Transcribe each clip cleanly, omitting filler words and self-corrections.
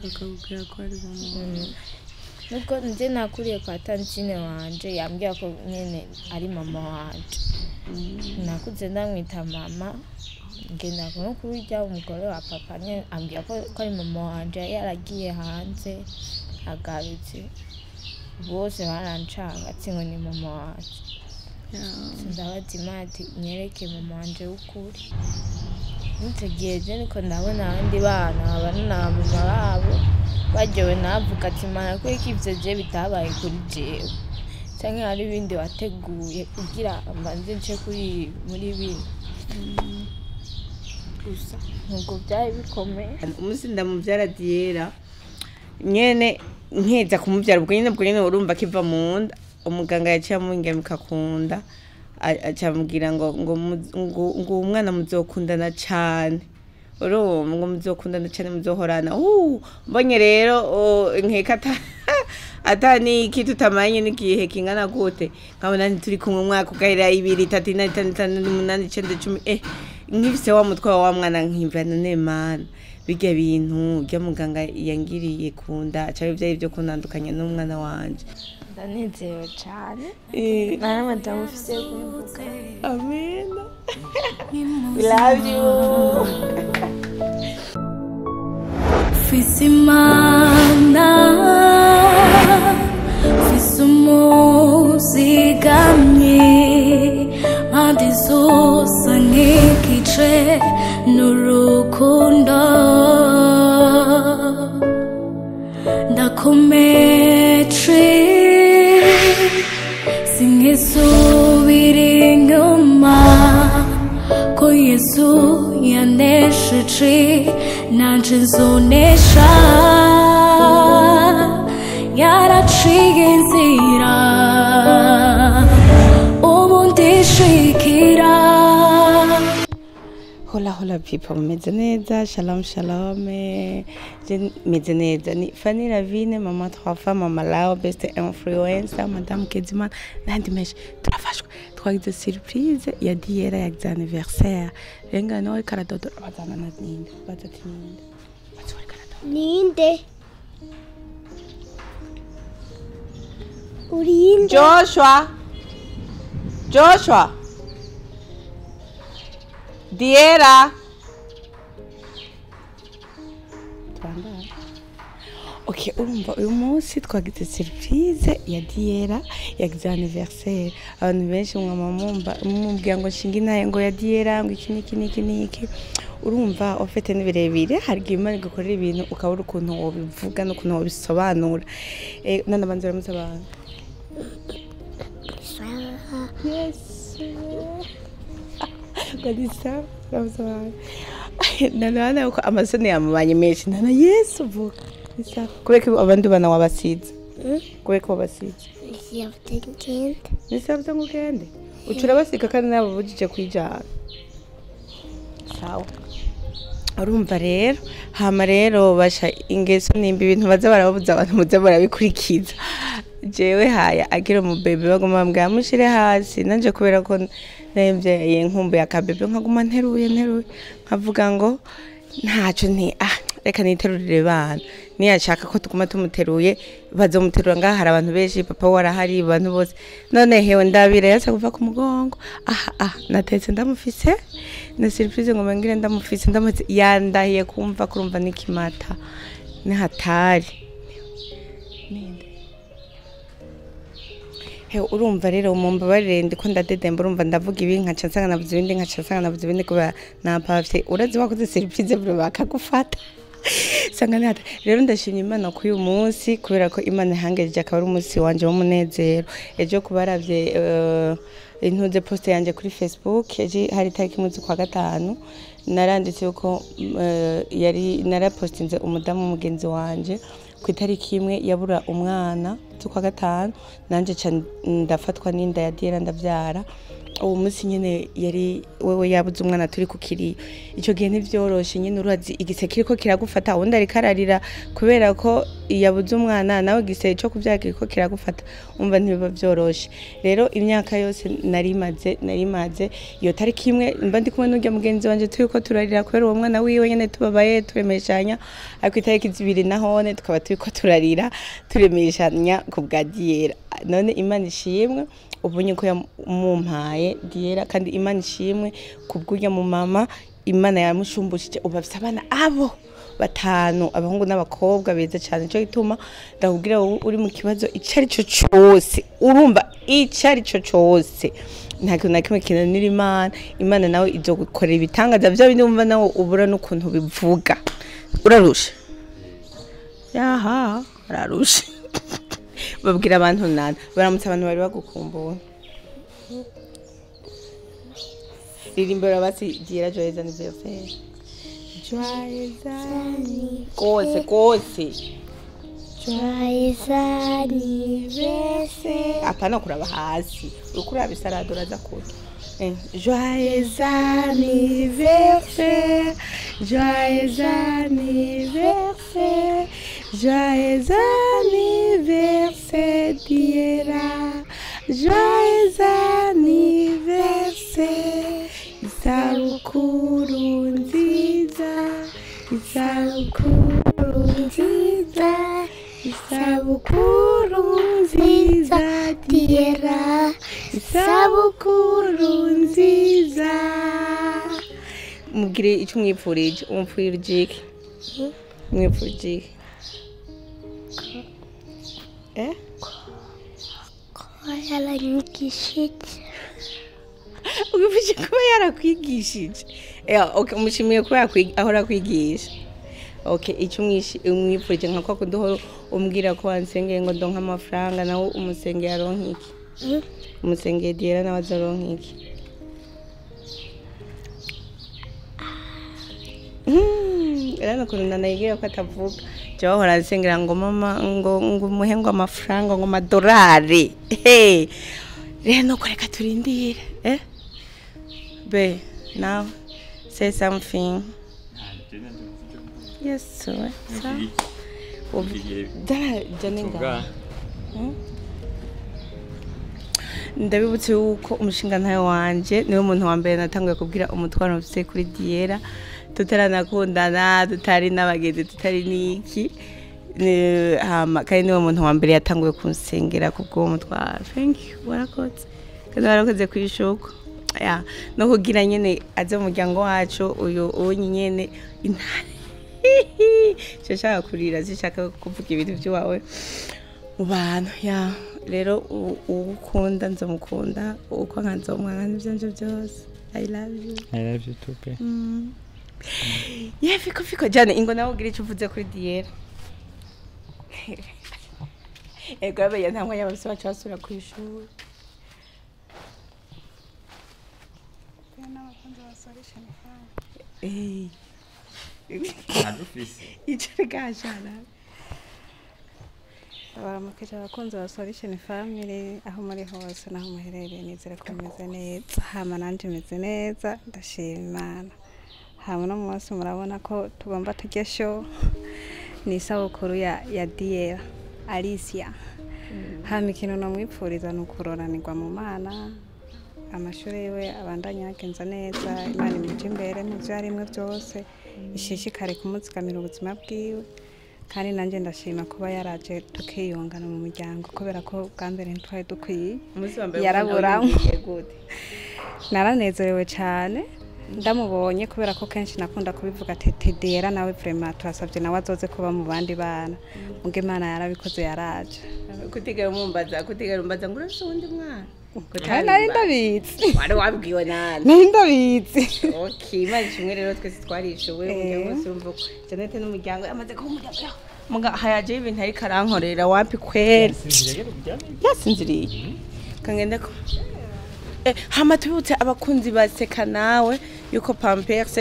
Bakakubwira ko ari mama wawe? Nubwo nje nakuriye kwa tantine wanje, yambwira ko nyene ari mama wanje. Nakuze ndamwita mama, ngenda no kurya umugore wa papa nyene ambwira ko ari mama wanje, yaragiye hanze agarutse, bose barancanga ati ngo ni mama wanje. Ndabaza Imana ati nyereke mama wanje w'ukuri. Nico gihe je niko ndabona abandi bana babana na mama babo baryowe, navuga ati: "Mana, kuko ivyo je bitabaye kuri jewe, canke hari ibindi wateguye kugira mbanze nce kuri muri bino?" Gusa nubwo byari bikomeye. Umunsi ndamuvyara Diera nyene, nkeza kumuvyara, ubwo nyene urumva akiva mu nda, umuganga yaciye amungemeka kunda, aca amubwira ngo uwo mwana muzokundana cane, urumva, ngo muzokundana cane, muzohorana. Mbonye rero nkeka ata niki tutamanye n'igihe kingana gute, nkabona ntituri kumwe umwaka ugahera, 2, 3, 4, 5, 6, 8, 9, 10, nkifise wa mutwe wa mwana, nkimva none Mana, birya bintu rya muganga yangiriye kunda canke vyari ivyo kuntandukanya n'umwana wanje. Ndanezerewe cane, nta n'amajambo mfise yo kubivuga. Amena, we love you. Mfise Imana, mfise umuzigamyi, mpande zose nk'igice n'urukundo, ndakomeje, sinkisubira inyuma, ko Yesu yanesheje, nanje nzonesha, yaraciye inzira, ubu ndishikira. Hola hola people, mumeze neza? Shalom shalom. Je meze neza. Ni Fanny Ravine, mama trois femmes, mama Lao, best influencer, madame Kedima n'andi menshi. Turafashwe, twagize surprise ya Diera, yagize anniversaire. Renga nawe karadodo bazana na ninde, baza ati ninde baza uri karadodo. Ninde? Urinde? Joshua, Joshua, Diera. Twandara. Okay, urumva uyu munsi twagize surprise ya Diera, yagize anniversaire. Abantu benshi mwama mumba mumubwira ngo nshinga intaye ngo ya Diera, ngo iki niki niki niki. Urumva ufite ni birebire, hari igihe Imana igukorera ibintu ukabura ukuntu wobivuga n'ukuntu wobisobanura. Nana banza uramutse abantu. Yes. Kalisa, uramutse abantu. Nana uko amasoni yamubanye menshi. Nana Yesu vuga. Isa. Kubera ko abandi bana wabasize. Kubera ko wabasize. Yavuze ngende. Nisabye ngo ugende. Uca urabasiga kandi nabo bujije kwijana. Sawa. Urumva rero, hama rero basha ingeso nimba ibintu baza barababuza abantu muze barabikurikiza. Jewe haya agira umubebe baguma bambwira mushire hasi, nanje kubera ko nemvyeye nkumbuye akabebe, nkaguma nteruye nteruye, nkavuga ngo ntaco, nti ah, reka niterurire bana, niyashaka ko tuguma tumuteruye bazomuterura, ngaha hari abantu benshi, papa we arahari, abantu bose. None hewe ndabira yatse kuva ku mugongo, aha ah, natetse ndamufise na surprise, ngo ngire ndamufise, ndamutse yandahiye kumva kurumva nikimata nihatari ninde. He, urumva rero mumbabarire, ndiko ndadedemba, urumva ndavuga ibi nkaca nsanga navuze ibindi, nkaca nsanga navuze ibindi, kubera napavye. Urazi wakoze surprise bro bakagufata sanga nata. Rero ndashimye Imana kuri uyu munsi, kubera ko Imana ihangejeje akaba ari umunsi wanje w'umunezero. Ejo kubaravye intuze post yanje kuri Facebook, ejo hari itariki 1 z'ukwa gatanu, naranditse yuko yari narapostinze umudamu mugenzi wanje ku itariki 1 yabura umwana z'ukwa gatanu, nanje ca ndafatwa n'inda ya Diera ndavyara. Uwo munsi nyene yari wewe yabuze umwana turi ku kiriyo. Ico gihe ntivyoroshe nyene, urazi igise kiriko kiragufata, uwundi ariko ararira kubera ko yabuze umwana, nawe igise co kuvyara kiriko kiragufata, umva ntibiba vyoroshe. Rero imyaka yose narimaze iyo tariki imwe mba ndi kumwe n'urya mugenzi wanje turiko turarira kubera uwo mwana wiwe nyene, tubabaye turemeshanya. Ariko itariki 2 nahone tukaba turiko turarira turemeshanya ku bwa Diera. None Imana ishimwe ubonye ko yamumpaye Diera, kandi Imana ishimwe kubw'urya mu mama Imana yamushumbukije, ubu afise abana abo 5, abahungu n'abakobwa beza cyane. Nico gituma ndakubwira wowe uri mu kibazo ico ari cyo cose, urumva ico ari cyo cose, nta kintu na kimwe kinanira Imana. Imana nawe izogukorera ibitangaza vya bindi wumva nawe ubura n'ukuntu bivuga. Urarusha yaha, ararusha. Babwira abantu nana baramutse, abantu bari bagukumbuye. Ririmbira basi Diera joyeux anniversaire. Joyeux anniversaire. Kose kose. Joyeux anniversaire. Apana kuraba hasi. Ukuraba isarado uraza kurya. Joyeux anniversaire. Joyeux anniversaire. Joyeux anniversaire Diera. Joyeux anniversaire. Isabukuru nziza, isabukuru nziza, isabukuru nziza Diera, isabukuru nziza. Mubwire icyo umwipfurije, umupfurije iki? Umwipfurije iki? Kuba yaranyigishije. Umwipfurije kuba yarakwigishije. Okay, umushimiye kuba ahora akwigisha. Okay, icyo umwipfurije nka kwa kuduhora umbwira ko wansengeye ngo ndonke amafaranga, nawe umusengeye aronke iki? Umusengeye Diera nawe azaronke iki? Rero ukuntu nanayigira ko atavuga, je bahora nsengera ngo mama ngo umuhe ngo amafaranga ngo amadorari. Rero nuko reka turindire. Be, now say something. Yes, sir. Ndabibutse yuko umushinga ntayo wanje niwe muntu wa mbere natanguye kubwira umutwaro mfise kuri Diera, tutaranakundana, tutari n'abagenzi, tutari n'iki. Hama kandi niwe muntu wa mbere yatanguye kunsengera kubw'uwo mutwaro. Thank you, warakoze. Kandi warakoze kwishuko. Ya, no kugira nyene aze mu muryango wacu uyu unyi nyene intare. Shashaka kurira, zishaka kuvuga ibintu by'iwawe mu bantu. Ya, rero ugukunda nzomukunda, uko nkanzomwana n'ivyanje byose. I love you. I love you too, pe. Yeah, fiko fiko jane ingo nawe ugira icyo uvuze kuri Diera. Ego abe nta mwanya bafise baca basubira kw'ishuri. Baramukije abakunzi ba Solution Family aho muri hose naho muherereye, nizere ko mumeze neza. Hama nanje meze neza, ndashima Imana. Hama no munsi murabona ko tugomba tujye show, ni isabukuru ya Diera Alicia. Hama ikintu nomwipfuriza ni ukuroranirwa mu Mana, amashuri yiwe abandanye yagenza neza, Imana imuje imbere mu vyo arimwe vyose, ishishikare kumuzigamira ubuzima bwiwe. Kandi nanje ndashima kuba yaraje tukiyungana mu muryango, kubera ko bwa mbere ntitwari dukwiye. Yarabura naranezerewe cyane ndamubonye, kubera ko kenshi nakunda kubivuga ati Diera nawe vraiment turasabye nawe azoze kuba mu bandi bana. Muge Imana yarabikoze yaraje. Kutigera mumbaza, kutigera mumbaza ngo urafise uwundi mwana. Nari ndabizi. Wari wabwiwe nani? Nari ndabizi. Okay, Imana ishimwe rero twese twarishowe umuryango wose urumva ko Janete n'umuryango amaze kuba umuryango. Muga hayaje ibintu ariko arankorera wapi kweri. Yasinziriye. Kangende ko. Hama tubutse abakunzi baseka nawe yuko Pampers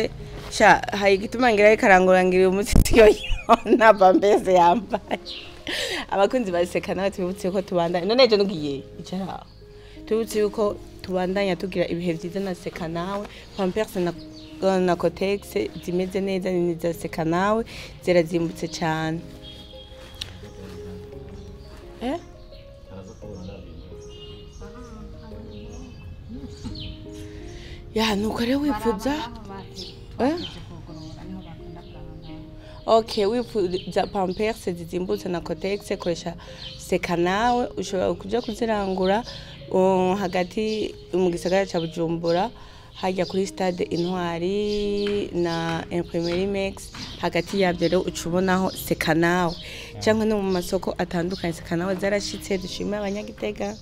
sha hayi gituma ngira ariko arangorangira umunsi yo na Pampers yambaye. Abakunzi baseka nawe tubutse ko tubandanye. None ejo nugiye icara. Tubutse yuko Tubandanya tugira ibihe vyiza na Seka Nawe. Pampers na Kotex zimeze neza, ni za Seka Nawe, zirazimbutse cyane. Ya, nuko rero wifuza Okay, wifuza Pampers zizimbutse na Kotex, koresha Seka Nawe. Ushobora kuja kuzirangura hagati mu gisagara ca Bujumbura, hajya kuri stade Intwari na Imprimerie Max. Hagati yabyo rero uca ubonaho Seka Nawe, cyangwa no mu masoko atandukanye. Seka Nawe zarashitse. Dushime abanyagitega,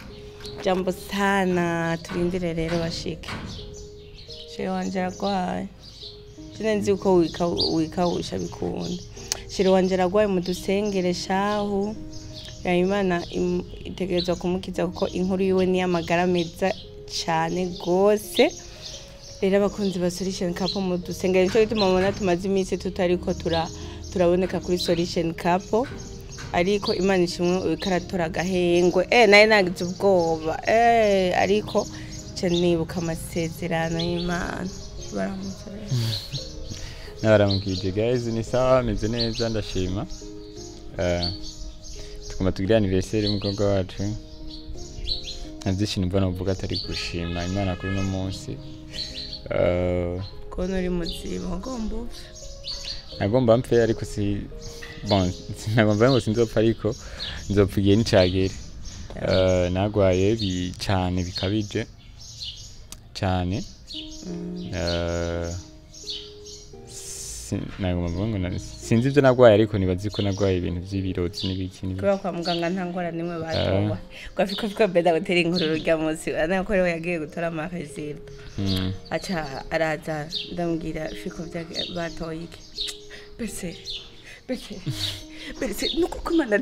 jambo sana. Turindire rero bashike. Chéri wanje aragwaye, sinzi uko wikawusha bikunda. Chéri wanje aragwaye, mudusengere shahu ya Imana itegerezwa kumukiza, kuko inkuru yiwe ni amagara meza cyane gose. Rero abakunzi ba Solution Couple, mudusengere. Nico gituma mubona tumaze iminsi tutariko turaboneka kuri Solution Couple, ariko Imana ishimwe ikaratora agahengwe. Naye nagize ubwoba, ariko nca nibuka amasezerano y'Imana. Baramutse rero. Nabaramukije guys, ni sawa, meze neza, ndashima. Tugomba tugire anniversaire y'umukobwa wacu. Nta byinshi numva novuga atari gushima Imana kuri uno munsi. Kubona uri muzima, ugomba upfe. Nagomba mpfe, ariko si bon, nagomba ngo sinzopfa, ariko nzopfa igihe nicagera. Nagwaye cane bikabije cane. Nagomba mvuga ngo sinzi ibyo nagwaye, ariko nibazi ko nagwaye ibintu vy'ibirozi n'ibiki n'ibiki. Kubera kwa muganga nta ngwara nimwe batoba. Kwa fiko beda gutera inkuru rurya munsi anako rero yagiye gutora ama résultats, aca araza, ndamubwira: "Fiko, batoye iki?" "Bese, bese, bese, nuko kumana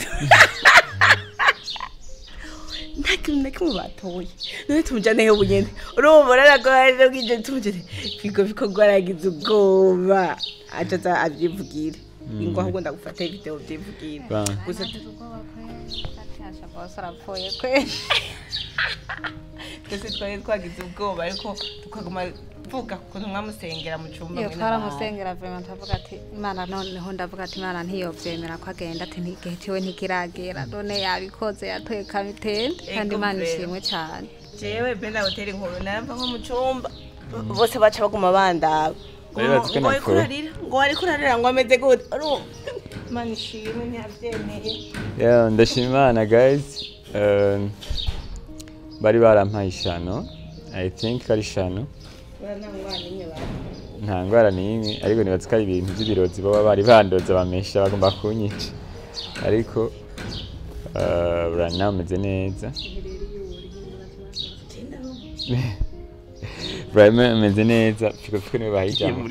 nta kintu na kimwe batoye, none tumujane he bunyene?" Urumva raragoye rero bwije tumujane. Fiko, fiko gwaragize ubwoba, aca aza avyivugire ingo, ahubwo ndagufata video vyivugire. Gusa Bose arapfuye kweli. Twese twari twagize ubwoba, ariko tukaguma vuga ukuntu mwamusengera mu cumba. Iyo Mwene twaramusengera vraiment, ndavuga ati Imana, noneho ndavuga ati Imana ntiyovyemera ko agenda, ati ntigihe ciwe ntikiragera, none yabikoze, yatoye kamitende kandi Ego Imana vraiment. ishimwe cane. Jewe benda gutera inkuru, narava nko mu cumba, bose baca baguma bandaba. Bari bazi ko ngo wariko napfuye. urarira, ngo wariko urarira, ngo ameze gute. Urumva, Imana ishimwe ntiyavyemeye. Yeah, ndashima Imana guys. Bari barampaye ishano, I think ari ishano. Ura nta ngwara n'imwe batoye. Nta ngwara n'imwe, ariko nibaza ko ari ibintu by'ibirozi baba bari bandoze, bamesha bagomba kunyica, ariko right now meze neza. Right now meze neza. Fiko, fiko niwe baha ijambo,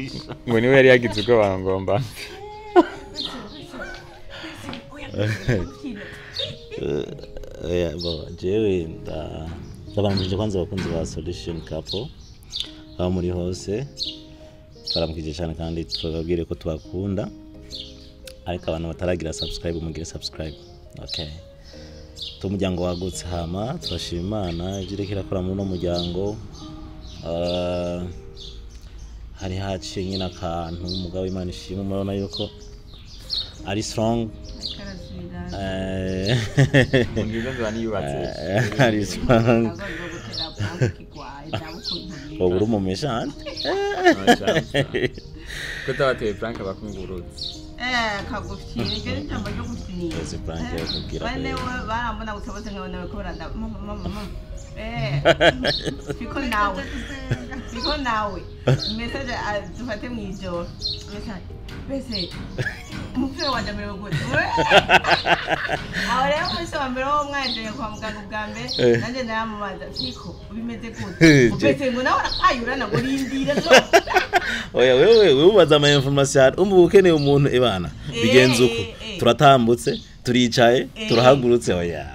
ngo niwe yari yagize ubwoba ngomba. Oya, bo jewe ndabaramukije kwanza abakunzi ba Solution Couple aho muri hose, twaramukije cyane kandi tubabwire ko tubakunda. Ariko abantu bataragira subscribe, mugire subscribe, okay? Umuryango wagutse, hama turashima Imana ibyo iriko irakora muri uno muryango. Hari haciye nyine akantu, umugabo Imana ishimwe, murabona yuko ari strong. Nziza nziba niyubatse. Ari strong. Wowe uri umumeshante. Ko tabateye prank bakungurutse. Kagufyina, iryo ni ijambo ryo gufyinira. Ese prank yo kubwira Bane ko we barambona gusa bose nkabona bariko baranda mama, mama, mama. Fiko nawe, fiko nawe message, dufate mw'ijoro message: "Bese umupira wanje amerewe gute?" Aho rero umunsi wa mbere wo mwanjanye kwa muganga ubwa mbere, nanje naramubaza: "Fiko, bimeze gute?" Bese ngo nawe arakayurana ngo rindira zo. Oya, wewe ubaza ama information, umva ukeneye umuntu ibana bigenze uko. Turatambutse, turicaye, turahagurutse, oya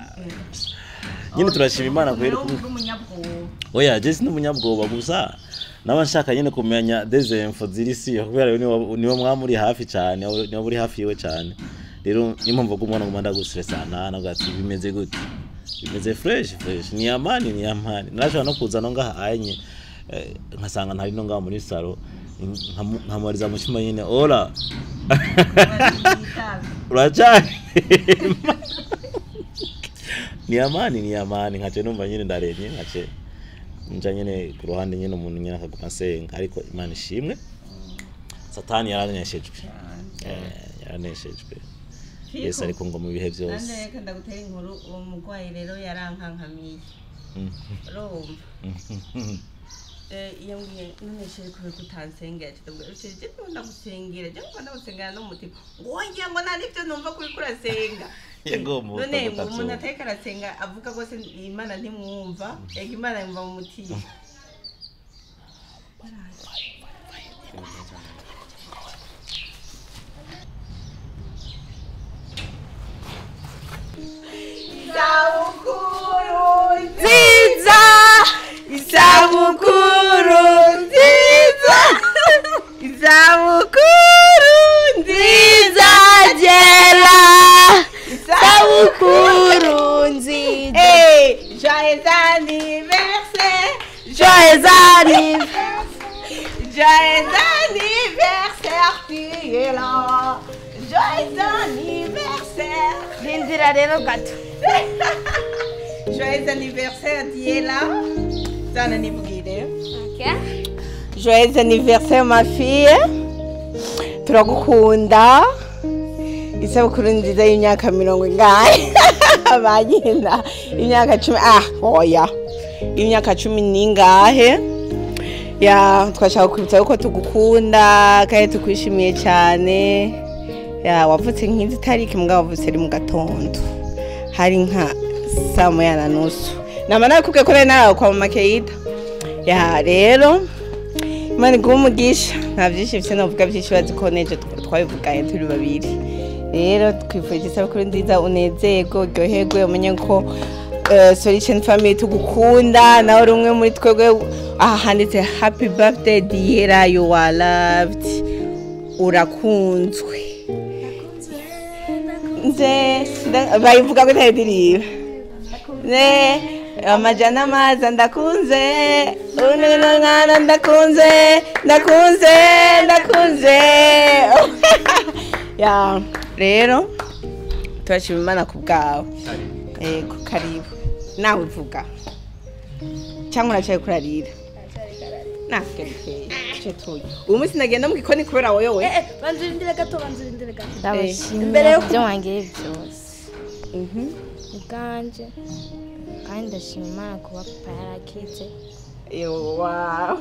nyine turashima Imana kubera Uri umunyabwoba. Oya, je si n'umunyabwoba, gusa naba nshaka nyine kumenya des infos ziri siyo, kubera niwe mwamuri hafi cyane, niwe uri hafi yiwe cyane. Rero niyo mpamvu ko umwana nguma ndagustressana navuga ati bimeze gute. Bimeze fresh fresh, ni amani, ni amani. Narashobora no kuza no ngaha anye, nkasanga ntari no ngaha muri salo, nkamubariza mu cyumba nyine, ora uracari? Ni amani, ni amani. Nkace numva nyine ndaremye, nkace nja nyine ku ruhande nyine, umuntu nyine akaguma asenga. Ariko Imana ishimwe, Satani yaraneshejwe. Yaraneshejwe. Yesu ariko ngo mu bihe byose. Nande reka ndagutera inkuru. Uwo murwayi rero yarankankamiye, urumva? Iyo mbwiye none chéri, kubera ko utansengera, ndabwira chéri, je ndimo ndagusengera, je ndimo ndagusengera n'umutima, ngo oya, ngo nta n'ibyo numva kuri kurasenga. Yego, mu None umuntu atariko arasenga avuga rwose, Imana ntimwumva. Ega Imana yumva mu mutima. Isabukuru nziza, isabukuru nziza, isabukuru nziza Gera, isabukuru nziza. Hey, joyeux anniversaire, Joyeux anniversaire. Joyeux anniversaire, tu es là. Joyeux anniversaire. Rindira rero gato. Joyeux anniversaire, Diela. Zana nibwire. Okay. Joyeux anniversaire, ma fille. Turagukunda. Isabukuru nziza y'imyaka mirongo ingahe? Ba nyina. Imyaka 10, ah, oya. Imyaka 10 n'ingahe? Ya, twashaka kwibutsa yuko tugukunda kandi tukwishimiye cyane. Ya, wavutse nk'izi tariki, mugabo wavutse ari mu gatondo. Hari nka saa 1:30. Nama nakubwiye ko nari narawe kwa mama Keita. Ya, rero Imana iguhe umugisha. Nta byinshi mfise novuga, byinshi bazi ko nejo twabivuganye turi babiri. Rero twifurije isabukuru nziza, unezerwe, uryoherwe, umenye ko Solution Family tugukunda, nawe uri umwe muri twebwe. Aha handitse "Happy birthday Diera, you are loved", urakunzwe. Nze bayivuga ko itari ne amajana amazi, ndakunze mwana, ndakunze, ndakunze, ndakunze. Ya, rero turashima Imana ku bwawe. Yego, karibu nawe, uvuga cyangwa uracaye kurarira? Nakeye uyu munsi nagenda mu gikoni kubera wowe. Banza urindire gato, banza urindire gato. Ndabashimira Imbere yo ibyo wangiriye byose ubwanje, kandi ndashima Imana kuba papa yarakize. Wow.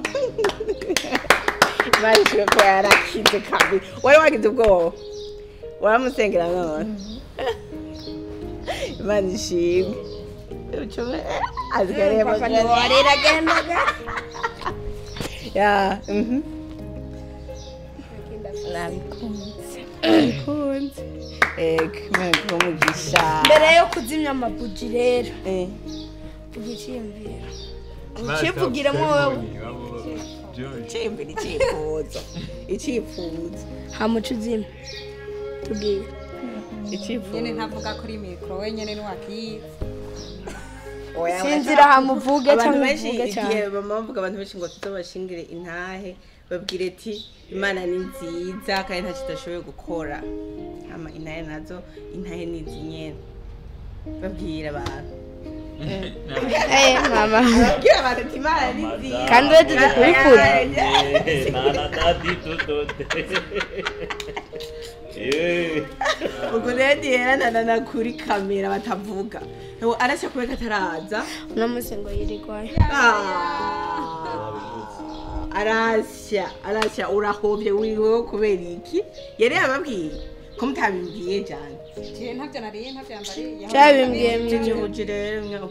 Imana ishimwe ko yarakize kabiri. Wari wagize ubwoba? Waramusengera none? Imana ishimwe. Ucume azigareba. Wariragendaga. Ya. Nabikunze. Kunze. Ego, Imana iguhe umugisha. Mbere yo kuzimya amabuji rero, ugiciyumvira, ucivugiremo wowe. Iciyumviro, icyifuzo. Icyifuzo. Hamuca uzimya tubwire. Icyifuzo. Nyene ntavuga kuri mikoro wenyene ntiwakizi. Oya, Sinzira hamuvuge abantu cyangwa benshi uvuge cyane. Igihe bama bavuga, abantu benshi ngo tuzobashingire intahe, babwire ati Imana ni nziza kandi ntacyo idashoboye gukora. Hama intahe nazo, intahe ni izi nyene, babwira abantu. Mama. Babwira abantu ati Imana ni nziza. Kandi wejeje kubikura. Nana dadi tutote. Ubwo rero Diana na kuri kamera batavuga. Ubu arashya kubera ko ataraza. Uno munsi ngo yirigwayo. Ah, arashya, arashya, urahovye wiriweho kubera iki? Yari yababwiye ko mutabimbwiye jane? Je ntavyo nariye, ntavyo yambariye. Cyabimbwiye Jeje mu buji rero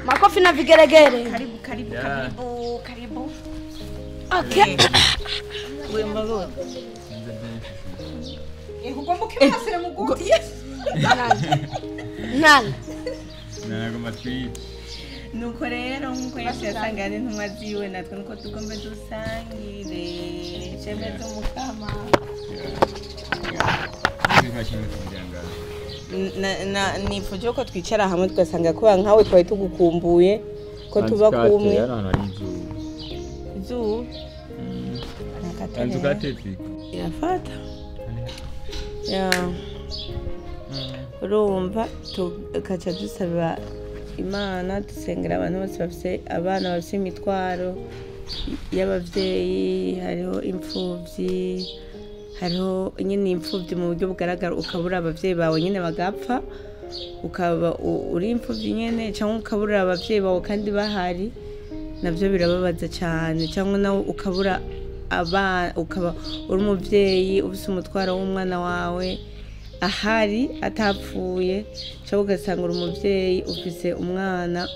makofi na vigeregere. Karibu, karibu, karibu, karibu. Okay. Wemba. Ugomba ukibasire mu guti. Nana. Nagomba twice. Nuko rero nkuko Yesu yasangira n'intumwa ziwe, natwe nuko tugomba dusangire shemeza Umukama. Nta kintu kugira ngo Nifuje ko twicara hamwe tugasanga kuba nkawe twari tugukumbuye ko tuba kumwe. Hano hantu hari izuba. Izuba. Banza ukate firigo. Irafata ya urumva, tugaca dusaba Imana, dusengera abantu bose bafise abana bafise imitwaro y'abavyeyi. Hariho imfuvyi, hariho nyine imfuvyi mu buryo bugaragara, ukabura abavyeyi bawe nyine bagapfa, ukaba uri imfuvyi nyene, cyangwa ukabura abavyeyi bawe kandi bahari, nabyo birababaza cyane, cyangwa nawe ukabura abana, ukaba uri umuvyeyi ufise umutwaro w'umwana wawe ahari atapfuye, cyangwa ugasanga uri umuvyeyi ufise umwana,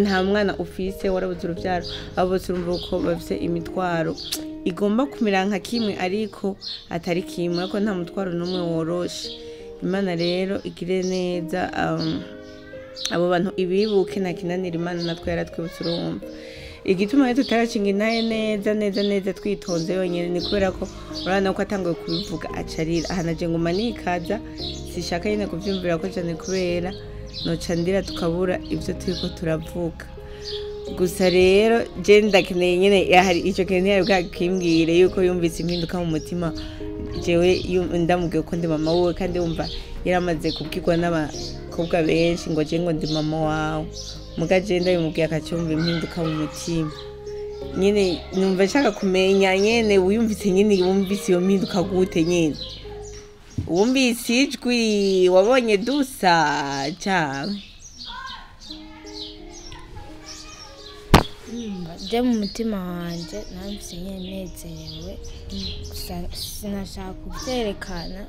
nta mwana ufise, warabuze urubyaro. Abo bose urumva ko bafise imitwaro igomba kumera nka kimwe ariko atari kimwe, ariko nta mutwaro n'umwe woroshe. Imana rero igire neza abo bantu, ibibuke nta kinanira Imana, natwe yaratwibutse. Urumva igituma rero tutaracinga intaye neza neza neza twitonze yonyine ni kubera ko urabona ko atanguye kubivuga acarira aha, naje nguma nikaza, sishaka nyine kuvyumvira ko cyane kubera noca ndira tukabura ibyo turiko turavuga. Gusa rero je ndakeneye nyine hari ico kintu ntiyari bwakimbwire yuko yumvise impinduka mu mutima jewe ndamubwiye ko ndi mama wiwe, kandi wumva yaramaze kubwirwa n'abakobwa benshi ngo je ngo ndi mama wawe, muga je ndabimubwiye akacyumva impinduka mu mutima nyine. Numva nshaka kumenya nyene wiyumvise nyine, wumvise iyo mpinduka gute nyine, wumvise ijwi, wabonye dusa cyane? Je mu mutima wanje namvise nyene nezerewe, gusa sinashaka kubyerekana.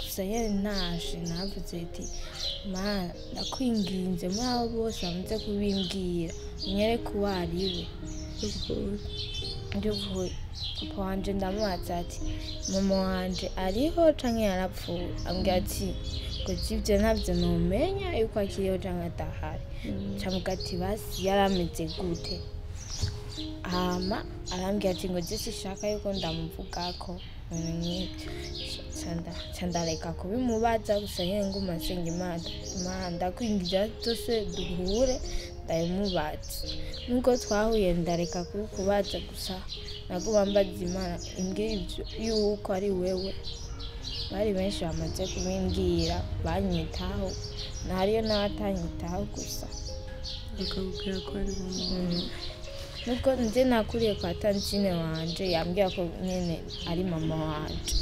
Gusa nyene ntashe navuze ati: "Mana, ndakwinginze, muri abo bose bamaze kubimbwira unyereke uwo ari we by'ukuri." Papa wanje ndamubaza ati: "Mama wanje ariho canke yarapfuye?" Ambwira ati ngo ivyo ntabyo numenya yuko akiriho canke adahari. Camuga ati: "Basi yarameze gute?" Hama arambwira ati ngo je sishaka yuko ndamuvugako ibintu nk'ibyo. Ca ndareka kubimubaza. Gusa nyene nguma nsenga Imana: "Imana, ndakwinginze, byose duhure ndabimubaza." Nubwo twahuye ndareka kubikubaza, gusa naguma mbaza Imana imbwira ivyo yuko ari wewe. Bari benshi bamaze kubimbwira banyitaho, hariyo n'abatanyitaho gusa bakabwira ko ari mama. Nubwo nje nakuriye kwa tantine wanje, yambwira ko nyene ari mama wanje.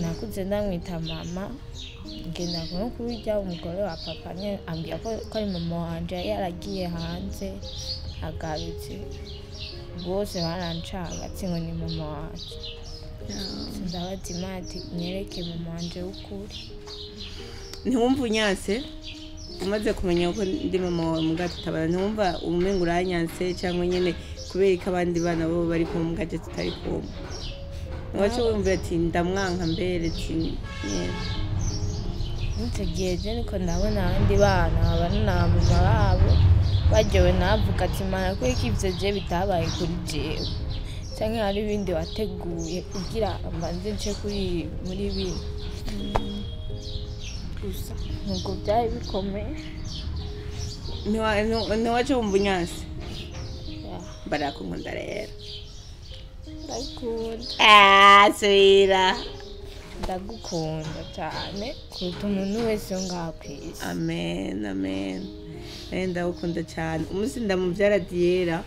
Nakuze ndamwita mama, ngenda no kurya umugore wa papa nyene ambwira ko ari mama wanje, yari yaragiye hanze agarutse, bose barancanga ati ngo ni mama wanje. Ndabaza Imana ati: "Nyereke mama wanje w'ukuri." Ntiwumva unyanse umaze kumenya ko ndi mama wawe muga tutabana? Ntiwumva umenga uranyanse, cyangwa nyine kubera ko abandi bana bo bari kumwe muga je tutari kumwe, ntiwaca wumva ati ndamwanka mbere ati nyene? Icyo gihe je niko ndabona abandi bana babana na mama babo baryowe, navuga ati: "Mana, kubera ko ivyo je bitabaye kuri jewe, canke hari ibindi wateguye kugira mbanze nce kuri muri bino?" Gusa nubwo byari bikomeye. Ntiwaca wumva unyanse? Ya. Barakunkunda rero. Ndagukunda. Ah, subira. Ndagukunda cyane kuruta umuntu wese wo ngaha ku isi. Amen, amen. Ndagukunda cyane. Umunsi ndamubyara Diera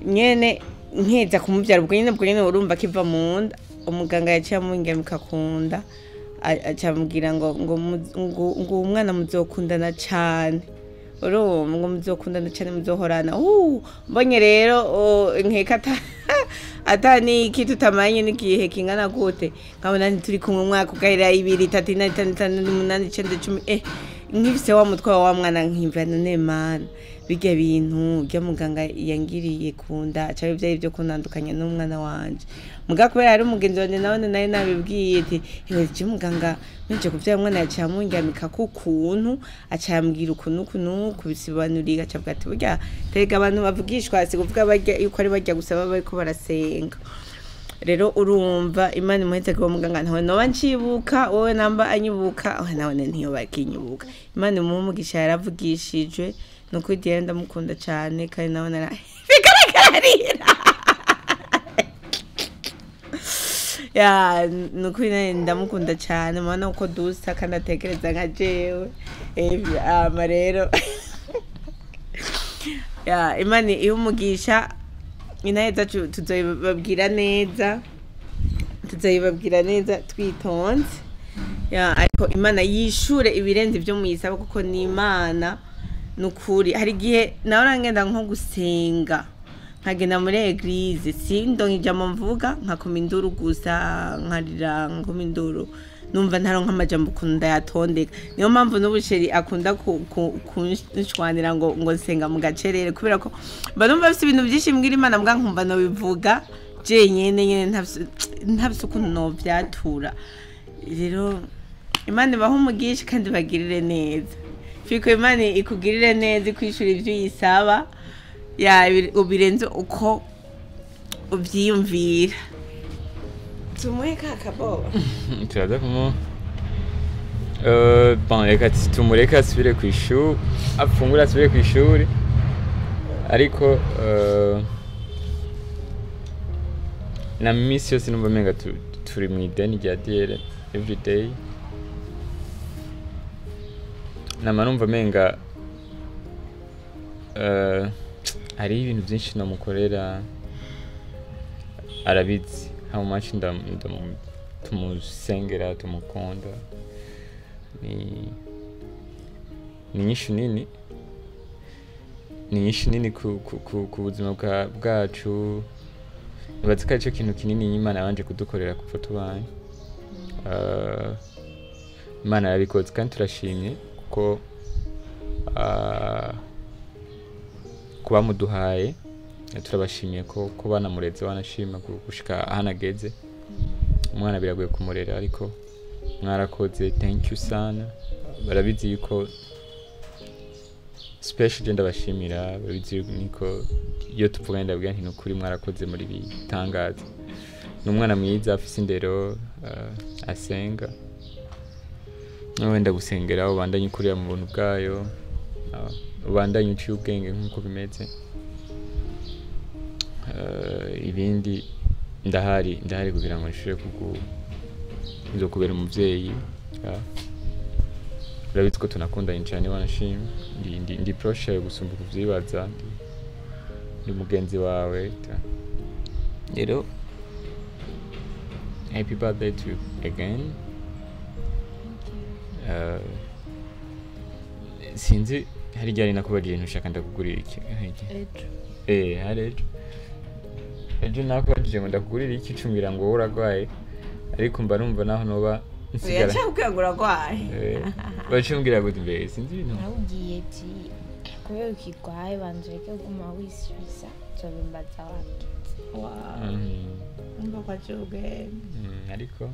nyene, nkeza kumubyara ubwo nyene urumva akiva mu nda, umuganga yaciye amungemeka kunda, aca ambwira ngo uwo mwana muzokundana cane, urumva ngo muzokundana cane, muzohorana. Mbonye rero nkeka ata niki tutamanye n'igihe kingana gute, nkabona ntituri kumwe umwaka ugahera, 2, 3, 4, 5, 6, 8, 9, 10, nkifise wa mutwe wa mwana, nkimva none Mana, birya bintu rya muganga yangiriye kunda cyangwa ibyari byo kuntandukanya n'umwana wanje, muga kubera hari umugenzi wanje nawe nari nabibwiye ati: "Hewe, je muganga nje kuvyara umwana yaciye amundyamika ku kuntu, aca yambwira ukuntu ukuntu kubisobanurira." Aca avuga ati: "Burya tega abantu bavugishwa si kuvuga barya yuko ari barya gusa, baba bariko barasenga." Rero urumva Imana imuhetse kuba muganga, ntawe noba ncibuka, wowe namba anyibuka, oya, nawe ntiyo bakinyibuka. Imana imuhe umugisha, yaravugishijwe. Ni ukuri Diane ndamukunda cyane, kandi nawe nara bigaragarira ya. Ni ukuri nawe ndamukunda cyane, mubona uko dusa kandi atekereza nka jewe. Ama rero ya, Imana ihe umugisha. Inahe zacu tuzoyibabwira neza, tuzoyibabwira neza twitonze ya, ariko Imana yishure ibirenze ibyo muyisaba, kuko ni Imana. Ni ukuri hari igihe nawe urangenda nko gusenga, nkagenda muri église, sindonke ijambo mvuga, nkakoma induru gusa, nkarira, nkakoma induru, numva ntaronka amajambo ukuntu ndayatondeka. Niyo mpamvu n'ubu chéri akunda kunshwanira ngo nsenga mu gacerere, kubera ko mba numva mfise ibintu byinshi mbwira Imana, mbwa nkumva nobivuga jenyene nyene, ntafise ukuntu novyatura. Rero Imana ibahe umugisha kandi bagirire neza. Fiko, Imana ikugirire neza, ikwishura ivyo uyisaba ya, ubirenze uko uvyiyumvira. Tumuhe ka kaboba. Turaza kumu bon, reka tumureke asubire ku ishuri, afungure, asubire ku ishuri. Ariko na misi yose numva umenga turi mu ideni rya Diere everyday. Nama numva umenga hariho ibintu byinshi namukorera. Arabizi how much tumusengera, tumukunda. Ni nyinshi nini, ni nyinshi nini ku buzima bwacu. Nibaza ko aricyo kintu kinini Imana yabanje kudukorera kuva tubanye. Imana yarabikoze kandi turashimye, kuko kuba muduhaye turabashimiye ko banamureze, banashima gushika ahanageze. Umwana biragoye kumurera, ariko mwarakoze, thank you sana. Barabizi yuko special je ndabashimira. Barabizi niko iyo tuvuganye ndabwira nti nukuri mwarakoze muri bitangaza. Ni umwana mwiza, afise indero, asenga. Wenda gusengera, ubandanye ukurira mu buntu bwayo, ubandanye uciye ubwenge nk'uko bimeze. Ibindi ndahari kugira ngo nshobore nzokubera umuvyeyi. Urabizi ko tunakundanye cyane, wanashima ndi proche yawe gusumba kuvyibaza. Ndi mugenzi wawe. Rero happy birthday to you again. Sinzi hari ryari nakubajije ntushaka ndakugurira iki? Ejo. Hari ejo nakubajije ngo ndakugurira iki, cumbwira ngo wowe uragwaye, ariko mba numva naho noba nsigara. Yacakubwira ngo uragwaye? Bacumbwira gute mbere? Sinzi ibintu. Nawubwiye ati kubera ukigwaye, banza ureke kuguma wisubiza, nzobimbaza wakize. Umva ko aciye ubwenge. Ariko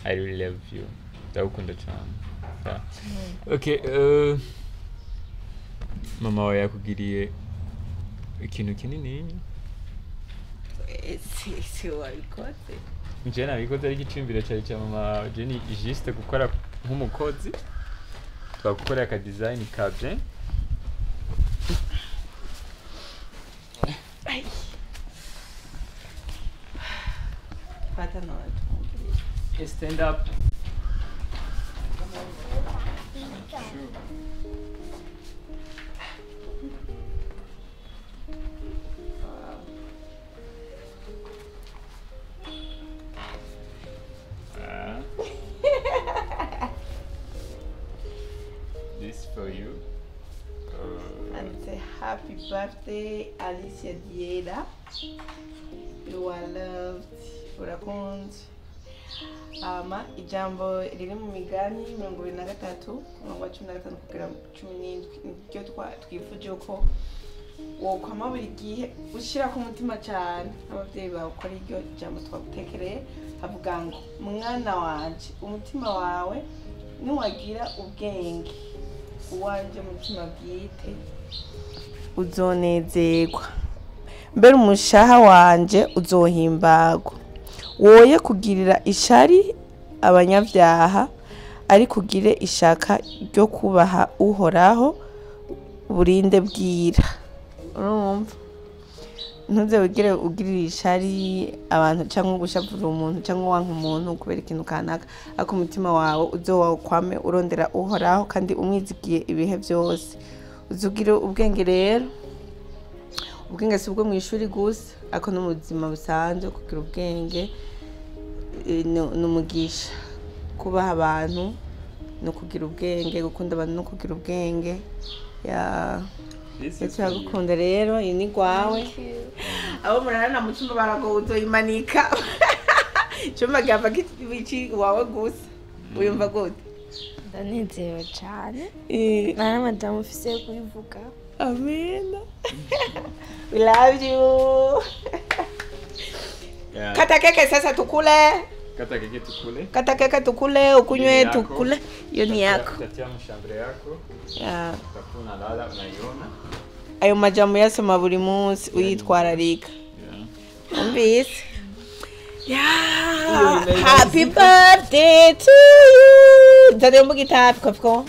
I really love you, ndagukunda cyane. Yeah. Okay, mama wawe yakugiriye ikintu kinini. Si wabikoze. Nje nabikoze, ariko icyumviro cyari cya mama wawe. Je ni juste gukora nk'umukozi, twagukorera aka design ka bien. Fata none tumubwire. Stand up. Ah. This for you. And say happy birthday, Alicia Dieda. You are loved. Urakunzwe. Ama ijambo riri mu Migani 23, umurongo wa 15 kugera 17, niryo twifuje ko wokwama buri gihe ushyira ku mutima cyane ababyeyi bawe, ko ari ryo jambo twagutekereye. Havuga ngo: "Mwana wanje, umutima wawe niwagira ubwenge, uwanje mutima bwite uzonezerwa." Mbere umushaha wanje uzohimbagwa. Woye kugirira ishari abanyabyaha, ariko ugire ishaka ryo kubaha Uhoraho burinde bwira. Urumva, ntuze wigere ugirira ishari abantu cyangwa gushavura umuntu cyangwa wanka umuntu kubera ikintu kanaka, ariko umutima wawe uzowakwame urondera Uhoraho kandi umwizigiye ibihe byose. Uzugire ubwenge rero. Ubwenge si ubwo mu ishuri gusa, ariko no mu buzima busanzwe kugira ubwenge ni umugisha. Kubaha abantu no kugira ubwenge, gukunda abantu no kugira ubwenge. Ya, turagukunda rero, iyi ni gwawe. Abo murarana mu cyumba baragowe, uzoyimanika. Icyumba gihava kici wawe gusa. Uyumva gute? Ndanezerewe cane. Nta n'amajambo mfise yo kubivuga. Amen. We love you. Yeah. Kata keke sasa tukule. Kata keke tukule. Kata keke tukule, ukunywe Hiyo ni yako. tukule. Hiyo ni yako. Utatia mshambure yako. Yeah. Utakuwa unalala unaiona. Ayo majambo yasoma buri munsi uyitwararika. Yeah. Umvise? Yeah. Happy birthday to you. Nzane mbugita kofko.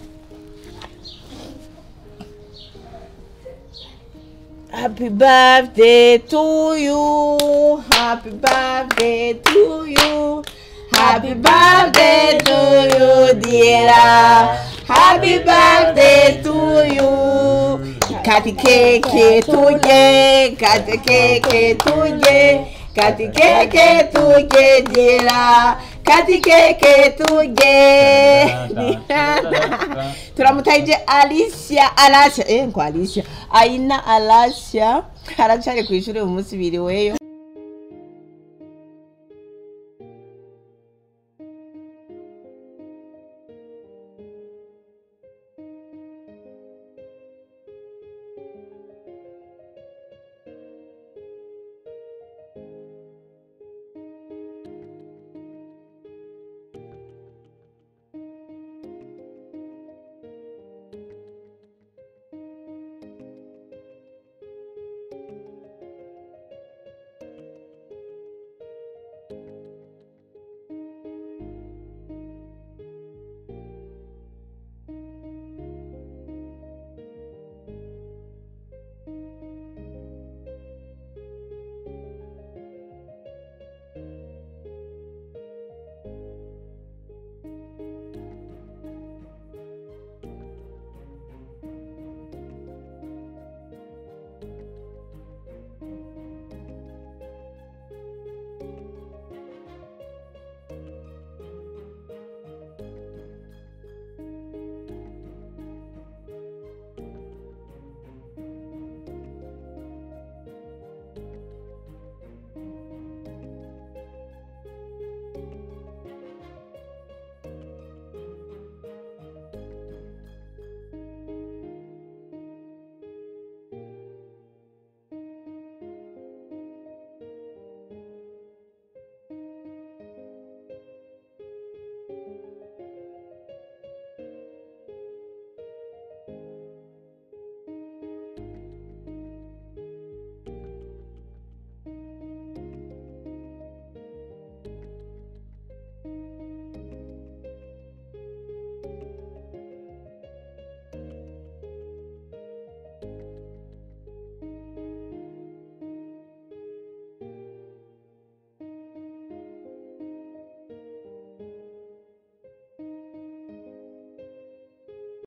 Happy birthday to you. Happy birthday to you. Happy birthday to you, dear. Happy birthday to you. Kati keke tuje, kati keke tuje, kati keke tuje, dear. Kati keke tuje. Turamutaije Alicia, Alasia, ngo Alicia. Aina Alasia, aracari kw'ishure umunsi biriweyo.